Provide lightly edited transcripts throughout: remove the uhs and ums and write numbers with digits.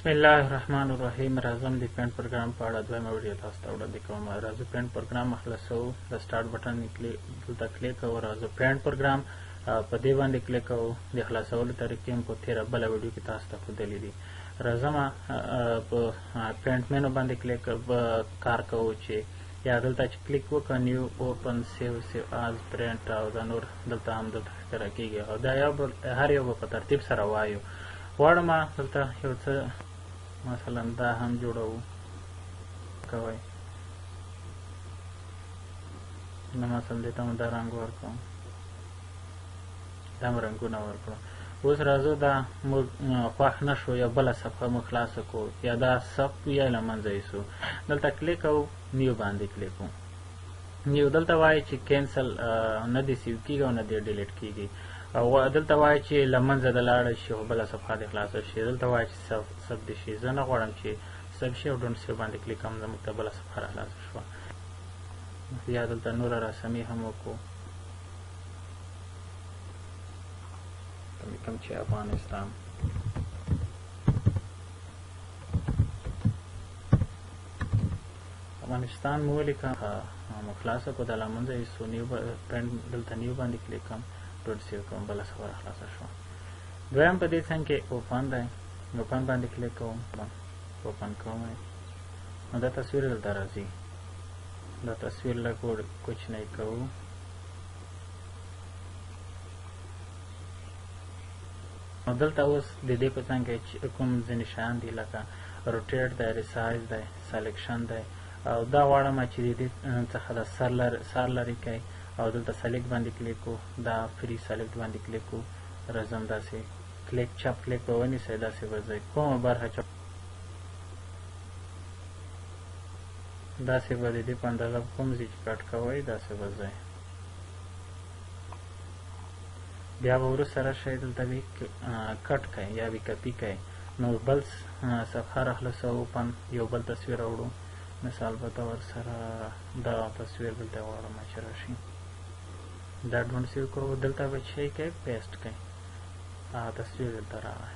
بسم الله الرحمن الرحیم. راځم د Paint پروګرام په اړه دویمه ویډیو تاسو ته وړاندې کوم. راځو Paint پروګرام خلاصوو، د start button دلته کلیک کوو، راځو Paint پروګرام په دې باندې کلیک کوو. د خلاصولو طریقې هم په تېره بله ویډیو کې تاسو ته ښودلې دي. راځم په Paint menu باندې کلیک کار کوو چې یا دلته چې کلیک وکړو new، open، save، save as، print او دا نور دلته هم دلته ښکاره کېږي او دا یو هر یو به په ترتیب سره وایو. غواړم دلته یو څه مثلا دا هم جوړوو کوئ، نو مثلا دې ته مو دا رنګ ورکړو، دا مو رنګونه ورکړو. اوس راځو دا موږ خوښ نه شو، یو بله صفحه مو خلاصه کړو یا دا ثبت کړو یا له منځه یوسو. دلته کلیک کوو، new باندې کلیک کوو. new دلته وایي چې cancel نه دې save کېږي او نه دې delete کېږي، او دلته وایي چې له منځه د لاړه شي او بله صفحه دې خلاصه شي. دلته وایي چې ثبت دې شي. زه نه غواړم چې ثبت شي او don't save باندې کلیک کوم، زموږ ته بله صفحه را خلاصه شوه. یا دلته نوره رسمي هم وکړو، لیکم چې افغانستان. افغانستان مو ولیکه، مو خلاصه کړو، دا له منځه یوسو. new Paint دلته new باندې کلیک کوم، don't save کوم، بله صفحه را خلاصه شوه. دویم په دې څنګ کې open دی، open باندې کلیک کوم، open کوم، نو دا تصویر دلته راځي. دا تصویر لږ کوچنی کوو، نو دلته اوس د دې په څنګ کې کوم ځینې شیان دي لکه rotate دی، resize دی، selection دی، او دا غواړم چې د دې څخه د سر لرې کوي او دلته select باندې کلیک کوو، دا free select باندې کلیک کوو. راځم داسې کلیک چپ کلیک به ونیسئ، داسې به ځئ کومه برخه چپ داسې به د دې په اندازه کوم ځای چې کټ کوئ داسې به ځئ. بیا به وروسته راشئ دلته به کټ کوئ یا به کپي کوئ، نو بل صفحه راخلاصوو، open یو بل تصویر راوړو. مثال به طور سره دا تصویر دلته غواړم چې راشي، دا don't save کوو. دلته به چې کوئ paste کوئ، هغه تصویر دلته راغی.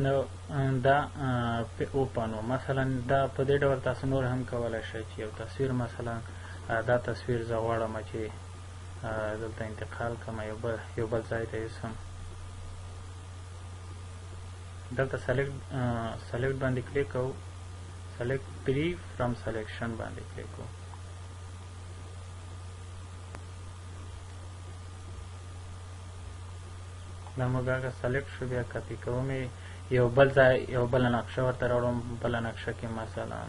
نو دا open و. مثلا دا په دې ډول تاسو نور هم کولی شئ چې یو تصویر مثلا دا تصویر زه غواړم چې دلته انتقال کړم یو بل ځای ته یوسم. دلته select باندې کلیک کوو، select free from selection باندې کلیک کوو. دا موږ هغه select شو، بیا کپي کوم یو بل ځای یو بله نقشه ورته راوړم. بله نقشه کې مثلا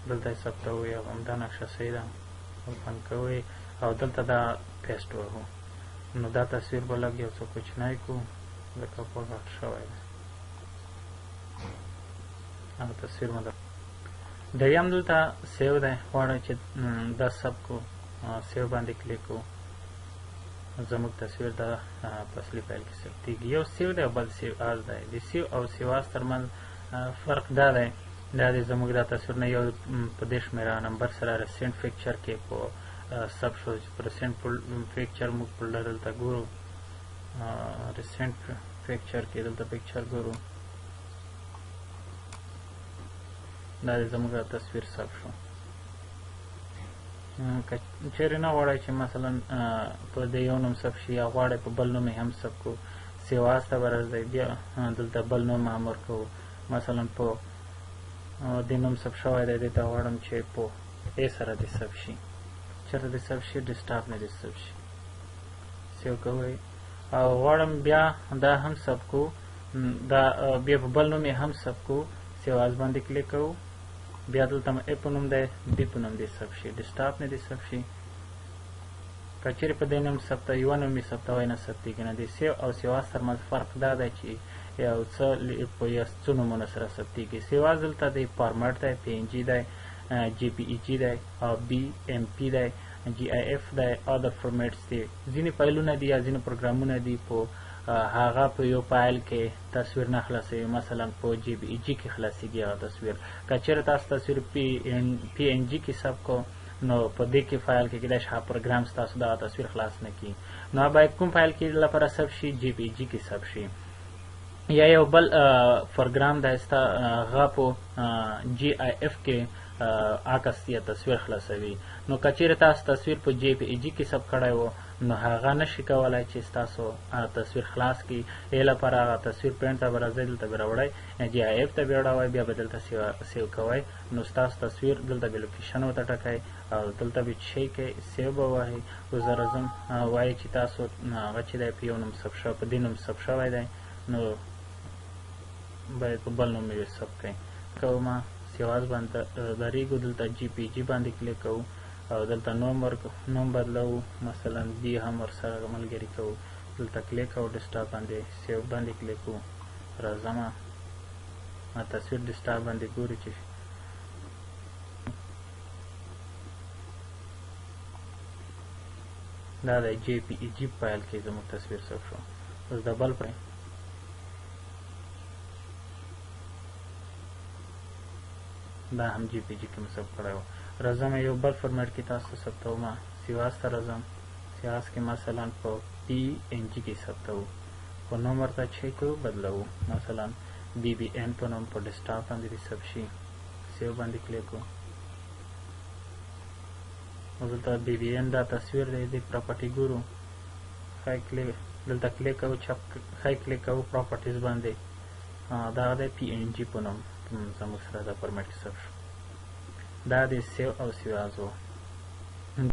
دلته یې ثبتوو، یا همدا نقشه صحیح ده، open کوئ او دلته دا paste وهو. نو دا تصویر به لږ یو څه کوچنی کړو ځکه په غټ شوی دی هغه تصویر مو. دریم دلته save دی، غواړی چې دا ثبت کړو، save باندې کلیک کوو، زموږ تصویر دا په اصلي فایل کې ثبتېږي. یو save دی او بل save as دی. د save او save as ترمنځ فرق دا دی، دا دی زموږ دا تصویر نه یو په دې شمېره نمبر سره recent picture کې په ثبت شو. چې په recent picture موږ folder دلته ګورو، recent picture کې دلته picture ګورو، دا دی زموږ دا تصویر ثبت شو. که چېرې نه غواړئ چې مثلا په دې یو نوم ثبت شي یا غواړئ په بل نوم یې هم ثبت کړو، save as ته به راځئ، بیا دلته بل نوم هم ورکوو. مثلا په دې نوم ثبت شوی دی، دې ته غواړم چې په ای سره دې ثبت شي، چېرته دې ثبت شي desktop نه دې ثبت شي، save کوئ. او غواړم بیا دا هم ثبت کړو، دا بیا په بل نوم یې هم ثبت کړو، save as باندې کلیک کوو، بیا دلته ای په نوم دی، بی په نوم دې ثبت شي، desktop نه دې ثبت شي. که چېرې په دې نوم ثبت یوه نوم یې ثبتوئ نه ثبتېږي. نه د save او save as ترمنځ فرق دا دی چې یو څه په یو څو نومونه سره ثبتېږي. save as دلته دی فارمټ دی، PNG دی، JPEG دی، او BMP دی، GIF دی، other formats دی. ځینې فایلونه دي یا ځینې پروګرامونه دي په هغه په یو فایل کې تصویر نه خلاصوي، مثلا په JPEG کې خلاصېږي هغه تصویر. که چېرې تاسو تصویر PNG کې ثبت کړو نو په دې کې فایل کې کېدای شي هغه پروګرام ستاسو دغه تصویر خلاص نه کړي. نو باید کوم فایل کې لپاره ثبت شي؟ JPEG کې ثبت شي. یا یو بل پروګرام دی ستا هغه په GIF کې عکس یا تصویر خلاصوي. نو که چیرې تاسو تصویر په JPEG کې ثبت کړی و، نو هغه نشي کولای چې ستاسو تصویر خلاص کړي. دې لپاره هغه تصویر پرینټ ته به راځئ، دلته به راوړئ، GIF ته به یې راوړئ، بیا به دلته save کوئ. نو ستاسو تصویر دلته به location ورته ټکئ او دلته به چې شی کوئ save به وهئ. اوس زه راځم، وایي چې تاسو هغه چې دی په یو نوم ثبت شوی، په دې نوم ثبت شوی دی، نو باید په بل نوم یې ثبت کړئ. کومه save as باندې درېږو، دلته JPG باندې کلیک کوو او دلته نوم بدلوو، مثلا B هم ورسره ملګري کوو. دلته کلیک او desktop باندې save باندې کلیک کوو. راځم تصویر desktop باندې ګورو چې دا د JPEG فایل کې زموږ تصویر ثبت شو. اوس د بل پر دا هم JPG کې مو ثبت کړی و. راځم یو بل فرمټ کې تاسو ثبتوم، save as ته راځم. save as کې مثلا په PNG کې ثبتوو، په نوم ورته چې کوو بدلوو، مثلا BBN په نوم په desktop باندې دې ثبت شي. save باندې کلیک کوو. اوس دلته BBN دا تصویر دی، دې property ګورو، ښی کلیک دلته کلیک کوو، چپ ښی کلیک کوو properties باندې، دا دی PNG په نوم زموږ سره دا فرمټ کې ثبت شو. دا د save او save as و.